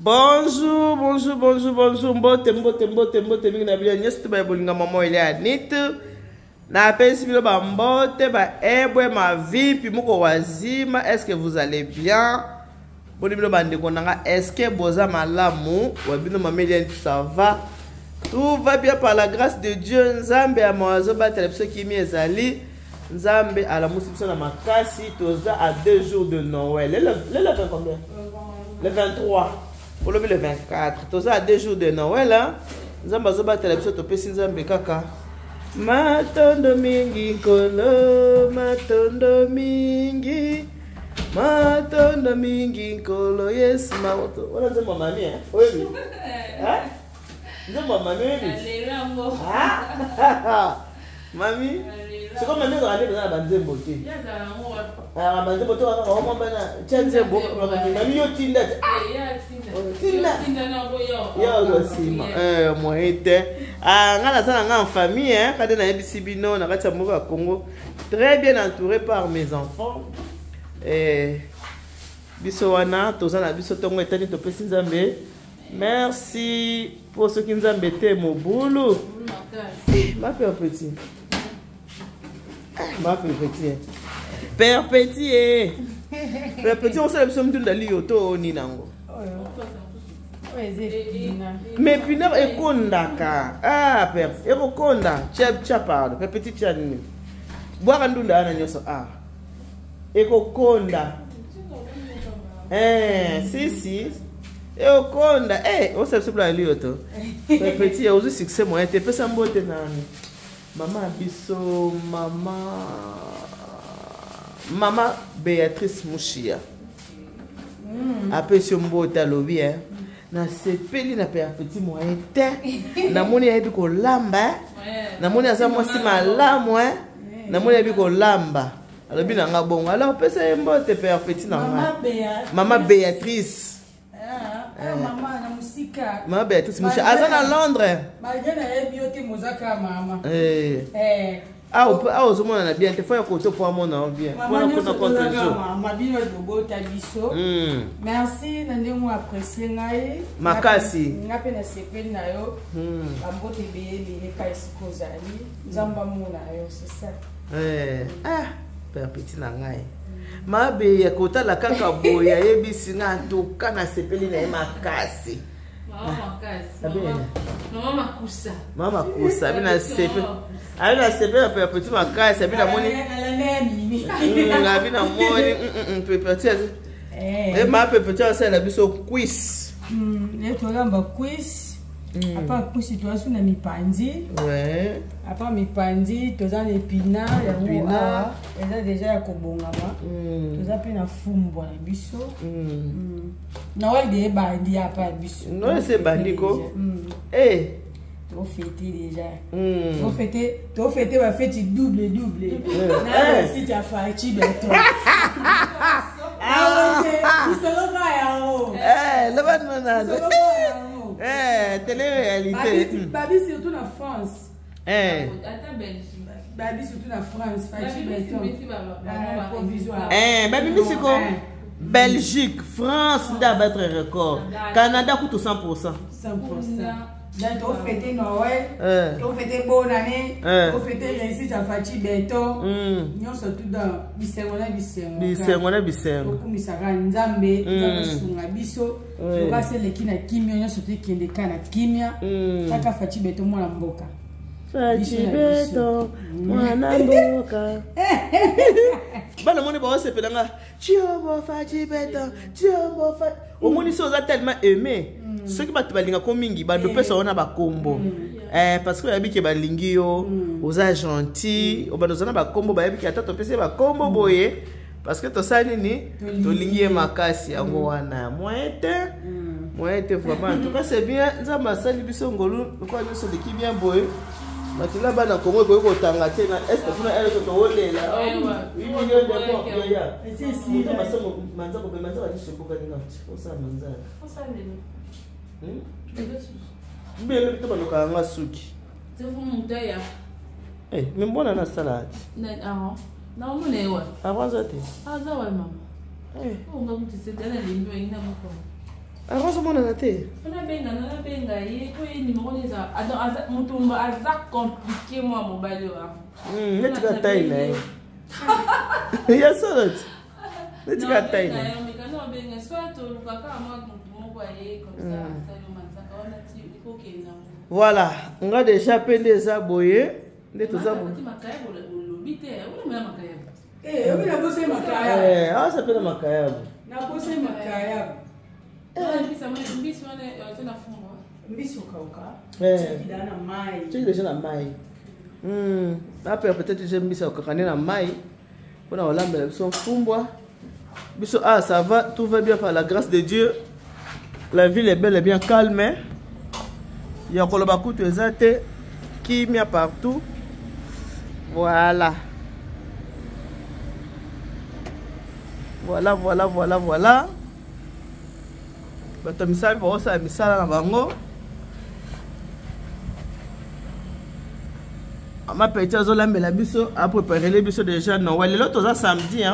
Bonjour, bonjour, bonjour, bonjour. Mbote, mbote, mbote, mbote mingi na bino nyonso to baye bolinga mama Elia Anit. Napesi bino ba mbote, ba ebwe, ma vipi, moko wazima. Est-ce que vous allez bien? Boni bino bandeko na nga, est-ce que boza malamu? Wa bino mama Elia Anit, ça va? Tout va bien par la grâce de Dieu. Nzambe ya mawa azobatela biso kimia ezali. Nzambe alamusi biso na makasi, toza à 2 jours de Noël. Lelo le combien? Le 23. Olobi le 24. Toza à 2 jours de Noël. Hein? Nzambe azobatela biso, topesi Nzambe kaka. Matondo mingi nkolo, matondo mingi. Matondo mingi nkolo Yesu maoto. Wana nzembo ya mami, hein? Oyebi? Hein? Nzembo ya mami oyebi? Ah! Mami, sikoyo mami ezalaka nde eza na banzembo te. Azalaka banzembo te kaka omwa bana tia nzembo mami yo tinda te. Tinda. Yo ozwa nsima. Eh, moyen te. Ah, nga naza na nga en famille, hein, kade nayebisi bino na kati ya mboka ya Congo. Très bien entouré par mes enfants. Eh, biso wana toza na biso ntongo etani topesi Nzambe. Merci po soki Nzambe te mobulu. Eh, ma père petit. Eh, ma père petit. Père petit eh. Père petit osala biso mtunda liyo to nini nango. Mais épinard ekondaka. Ah père, ekokonda. Tia tia pardon. Père petit tia nini? Bwaka ndunda wana nyonso ah. Ekokonda. Eh, si si. Ekokonda. Eh, osala biso bila liyo to. Père petit ozwi succès moyen te pesa mbote na mama biso mama mama Béatrice Mushia. Apesi yo mbote alobi eh. Nasepeli na père petit moyen te. Namoni ayebi kolamba. Namoni aza mwasi malamu eh. Namoni ayebi kolamba. Alobi na nga bongo. Alors pesa ye mbote père petit na nga. Mama Béatrice. Mama na musika. Mama Béatrice Mushia aza na Londres. Malgré nayebi yo te mozaka mama. Eh. Eh. Awa ozomonana bien te, fo ya koto po amona yo bien. Mama nyonso tozaka mama bino bobota biso. Merci na ndenge o apprécier ngai. Makasi. Nga pe nasepeli na yo. Bambote ebele ebele pa esika ozali. Nzambe amona yo, c'est ça. Eh, ah, père petit na ngai. Mabe ya kotala kaka boye ayebisi nga en tout cas nasepeli na ye makasi. Mama makusa. Mama makusa, abi nasepeli. Abi nasepeli na père petit makasi, abi namoni. Abi namoni père petit. Eh ma père petit asalela biso cuisse. Ne tolamba cuisse. Apa cuisse toza na mipanzi. Ouais. Apa mipanzi toza na épinard yango eza déjà ya kobongama. Toza pe na fumbwa na biso. Noël de ebandi apa biso. Noël c'est bandi ko. Eh tofete déjà. Tofete tofete ba fête double double. Na site ya Fachi Beton. Ah, isoloka yango. Eh, loba nana. Eh, télé-réalité. Babi surtout na France. Eh. Ata Belgique. Babi surtout na France, Fachi Beton. Provisoire. Eh, babi misiko. Belgique, France nda battre record. Canada coûte 100%. 100%. Donc, on fête Noël, on fête bonne année, on fête réussite à Fachi Beton. Nous surtout dans bisengo na bisengo. Bisengo na bisengo. Okumisaka Nzambe, Nzambe sunga biso. Lokasi eleki na kimia, nyonso tekende ka na kimia. Kaka Fachi Beton mwana mboka. Fachi Beton mwana mboka. Bana moni baosepela nga Chiombo Fachi Beton, Chiombo Fachi. Omoni so oza tellement aimé. Soki bato balingako mingi bandopesa wana bakombo. Eh, parce que bayebi ke balingi yo, oza gentil, obanda oza na bakombo bayebi ke ata topesi ye bakombo boye parce que tosali nini tolingi ye makasi yango wana moyen te. Moyen te vraiment. En tout cas c'est bien Nzambe asali biso ngolu lokola nyonso eleki bien boye. Makila bana Congo ekoki kotanga te na est kuna elle tokolela. 8 millions de morts ya. Moto masango manzako pe manzako alishokoka ninga osala manzaka. Mbele bito baloka nga suki. Eh, mais mbona nasala ati? Na omona ewa. Awanza te. Aza wa mama. Eh. Onga mutise tena limbi ina moko. Aaron azomonana te. Nabenga nabenga ye po ye numéro ne eza moto aza compliqué mwa mobali oyo. Neti ka taille na ye. Ya solo ti. Neti ka taille na ye. Nabenga soit olukaka mwa moto moko aye comme ça asali manzaka wana ti ekokende nango. Voilà, nga déjà pe nde eza boye nde toza boye. Makayabo olobi te, olomela makayabo. Eh, obi nabosani makayabo. Eh, awa sapela makayabo. Nabosani makayabo. Mbisi wana oza na fumbwa. Mbisi okauka. Eh. Tiaki na mai. Tiaki déjà na mai. Après peut-être j'ai mbisi okaka nde na mai mpona kolambela biso fumbwa. Biso ah ça va, tout va bien par la grâce de Dieu. La ville est belle et bien calme. Ya koloba kutu eza te, kimia partout. Voilà. Voilà, voilà, voilà, voilà. Bato misala bakosala misala na bango. Mama Petit azolambela biso, apréparele biso déjà Noël. Lelo toza samedi, hein.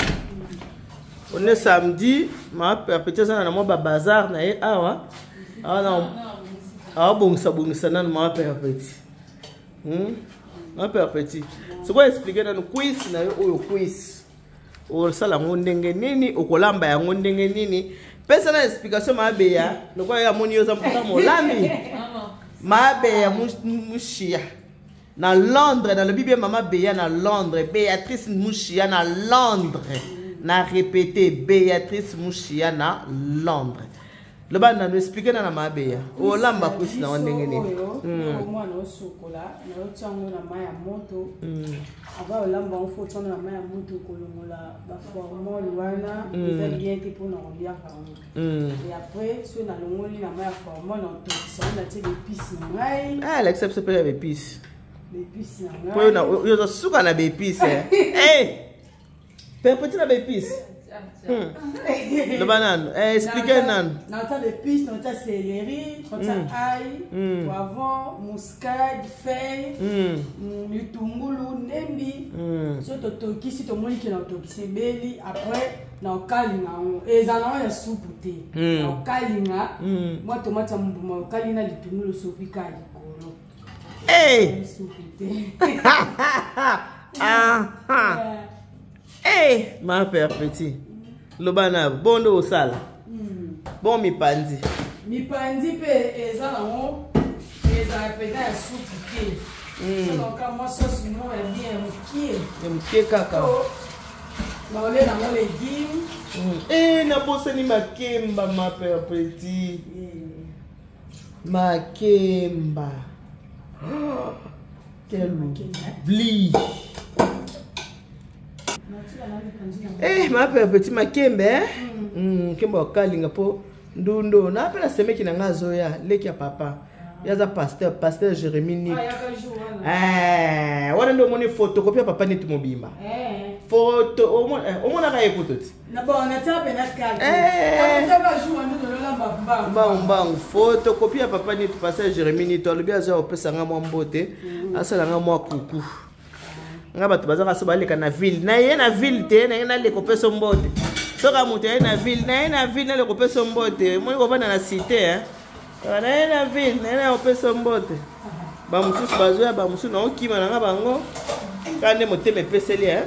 On est samedi, mama Petit aza na mwa ba bazar na ye awa. Awa na awa bongisa bongisa nanu mama Petit. Mama Petit. Sikoyo expliquer nanu quiz na yo oyo quiz. Osala yango ndenge nini, okolamba yango ndenge nini. Pesa na explication mabeya, lokola ya moni yo za molambi. Mabeya mushia. Na Londres, na lobi bien mama Beya na Londres, Béatrice Mushia na Londres. Na répété Béatrice Mushia na Londres. Loba na nous expliquer na mama Beya. Olamba kusi na ndenge nini. Mwana osokola, na otiango na mai ya moto. Aba olamba on faut tiango na mai ya moto kolongola ba formol wana eza bien te pona kolia yango. Et après so na longoli na mai ya formol na otokisa na tie l'épice na ngai. Ah, l'exception pe ya l'épice. L'épice na ngai. Po na yo zo suka na l'épice. Eh! Pe petit na l'épice. Loba nanu, expliquer nanu. Na tia l'épice, na tia céleri, na tia ail, poivron, muscade, feuille, litungulu, ndembi. So totokisi tomoni ke na otokisi ebeli, après na okalinga yango. Eza na ya supu te. Na okalinga, mwa tomate ya mbuma okalinga litungulu sopi ka likolo. Eh! Supu te. Ah ah. Eh, ma père petit. Loba na bondo osala. Bon mipanzi. Mipanzi pe eza nango eza pena ya supu te. Soka mwa sauce moko ya bien ya mokie. Ya mokie kaka. Baolia nango légume. Eh, nabosani makemba ma père petit. Makemba. Oh, quel oubli. Eh, ma père petit makembe, eh? Kemba okalinga po ndundo. Na pe na semeki na nga zoya, leki ya papa. Yaza pasteur, pasteur Jérémie Nit. Eh, wana ndo moni photocopie ya papa Nit mobimba. Photo, omona ka ekuto ti. Na bon, na tia pe na carte. Eh. Ka ba jour ndo lola mbangu. Mbangu mbangu. Photocopie ya papa Nit, pasteur Jérémie Nit, alobi aza opesa nga mwa mbote, asala nga mwa kuku. Nga bato bazaka so baleka na ville. Na ye na ville te, na ye na leko peso mbote. Soka moto ye na ville, na ye na ville na leko peso mbote. Moni kovanda na cité, hein. Na ye na ville, na ye na peso mbote. Ba mosusu bazoya, ba mosusu na okima na nga bango. Ka nde motema epeseli, hein.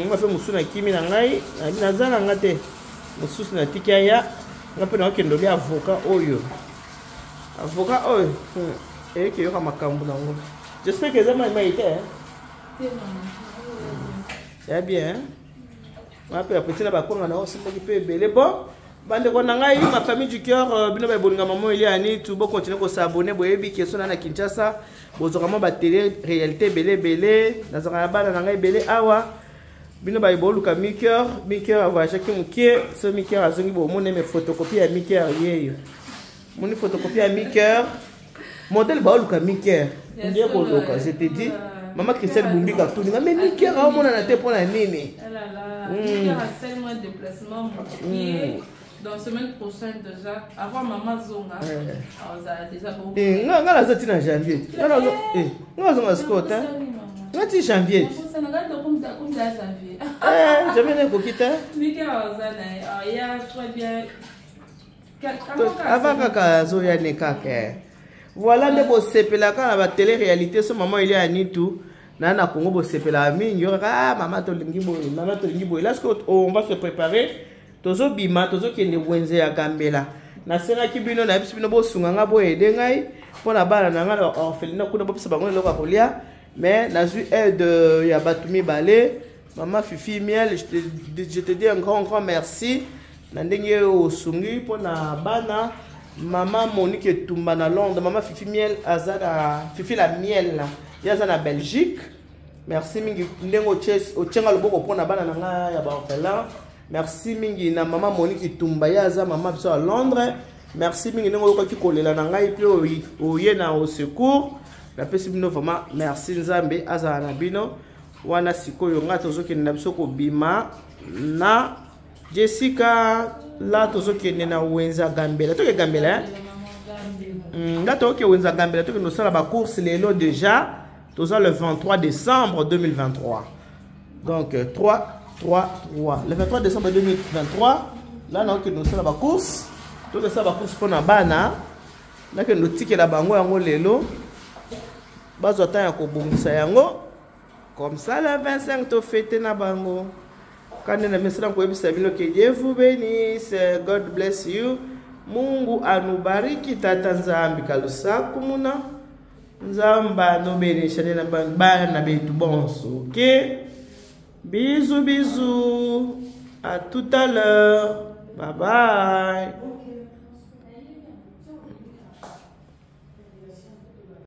Nga pe mosusu na kimi na ngai, naza na nga te. Mosusu na tiki aya, nga pe na okende olia avocat oyo. Avocat oyo, eyeke yoka makambo nango. J'espère que ça m'a été, hein. Ya bien, hein. Ma pe petit na bakonga na osi mboki pe ebele. Bon, bande ko na ngai ma famille du cœur, bino ba bolinga maman Eliane, tout bon continuer ko s'abonner boyebi question na Kinshasa, bozokama mwa ba télé réalité ebele ebele, nazaka na bana na ngai ebele awa. Bino ba boluka mi cœur, mi cœur a voyagé ki mukie, so mi cœur azongi bo mone mes photocopie ya mi cœur yeyo. Moni photocopie ya mi cœur. Modèle ba luka mi cœur. Ndiye koloka, je te dis. Maman Christelle Bumbika tuninga mais mi cœur a mona na te pona nini. Ah là là, mi cœur a seulement déplacement mokie. Dans semaine prochaine déjà, avant maman Zonga, on a déjà beaucoup. Eh, nga nga naza tina janvier. Nga nazo eh, nga zonga scott hein. Nga ti janvier. Nga ndo kumza kumza janvier. Eh, janvier ne kokita. Mi cœur oza na ya très bien. Avant kaka azoya ne kaka. Eh. Voilà nde bosepelaka na ba télé réalité so maman Elia Anitu na na Congo bosepelaka mingi kaka ah mama tolingi boye mama tolingi boye. Là ce on va se préparer tozobima tozokende wenze ya Gambela. Nasengaki bino nayebisi bino bosunga nga boyede ngai mpo na bana na ngai na orphelinat kuna bopesa bango eloko ya kolia mais nazwi aide ya bato mibale. Maman Fifi Miel, je te dis un grand grand merci na ndenge osungi mpo na bana. Maman Monique Etumba na Londres, maman Fifi Miel aza na Fifi la Miel ye aza na Belgique. Merci mingi ndenge otienga loboko mpo na bana na ngai ya ba orphelin. Merci mingi na maman Monique Etumba ye aza mama biso ya Londres. Merci mingi ndenge oyokaki kolela na ngai mpe oye na au secours. Napesi bino vraiment merci, Nzambe azala na bino. Wana sikoyo nga tozokende na biso kobima na Jessica la tozokende na wenza Gambela. Toke Gambela eh? Nga toke wenza Gambela, tokende kosala ba course lelo déjà. Toza le 23 décembre 2023. Donc 3 3 3. Le 23 décembre 2023 là naokende kosala ba course. Toke sala ba course mpona bana. Nakende kotikela bango yango lelo. Bazwa temps ya kobongisa yango. Comme ça le 25 to fete na bango. Kande na mesala koyebisa bino que Dieu vous bénisse, God bless you. Mungu anubariki tata Nzambi kalusaku muna. Nzamba anubenisha na bana betu bonso. OK? Bisous bisous. À tout à l'heure. Bye bye.